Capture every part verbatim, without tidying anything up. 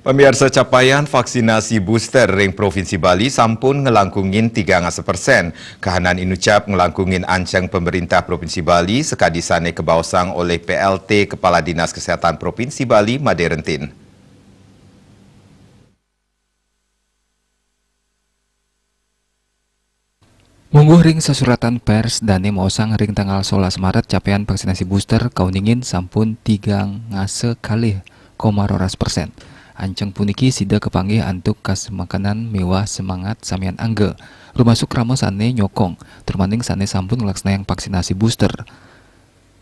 Pamiarsa, capaian vaksinasi booster ring Provinsi Bali sampun nglangkungin tigang dasa persen. Kahanan inucap nglangkungin anceng Pemerintah Provinsi Bali sakadi sane kabaosang olih P L T Kepala Dinas Kesehatan Provinsi Bali, Made Rentin. Mungguh ring sasuratan pers dane maosang ring tanggal solas Maret, capaian vaksinasi booster kauningin sampun tigang dasa kalih koma roras persen. Anceng puniki sida kapanggih antuk kasemakenan miwah semangat samian angga, rumasuk krama sane nyokong, termaning sane sampun nglaksanayang vaksinasi booster.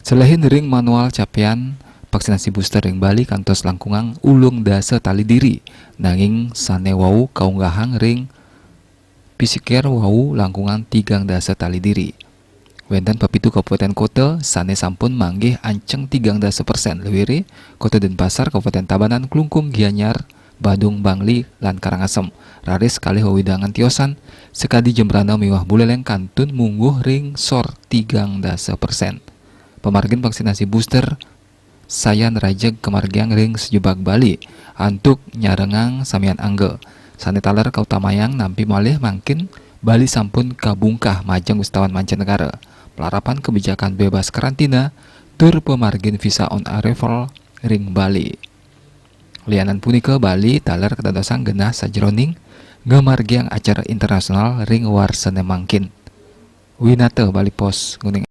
Selehin ring manual capaian vaksinasi booster ring Bali kantos langkungang ulung dasa tali diri, nanging sane wau kaunggahang ring pisiker wau langkungang tigang dasa tali diri. Wenten pepitu kabupaten kota sane sampun manggih anceng tigang dasa persen lewire, Kota Denpasar, Kabupaten Tabanan, Klungkung, Gianyar, Badung, Bangli, lan Karangasem. Raris kalih wewidangan tiosan, sakadi Jembrana miwah Buleleng kantun mungguh ring sor tigang dasa persen. Pamargin vaksinasi booster sayan rajeg kamargiang ring sajebag Bali antuk nyarengang samian angga. Sane taler kautamayang nampi malih mangkin Bali sampun kabungkah majeng wisatawan mancanegara, malarapan kebijakan bebas karantina, tur pamargin visa on arrival ring Bali. Lianan punika, Bali taler kadadosang genah sajeroning ngamargiang acara internasional ring warsane mangkin. Winata Bali Post nguning.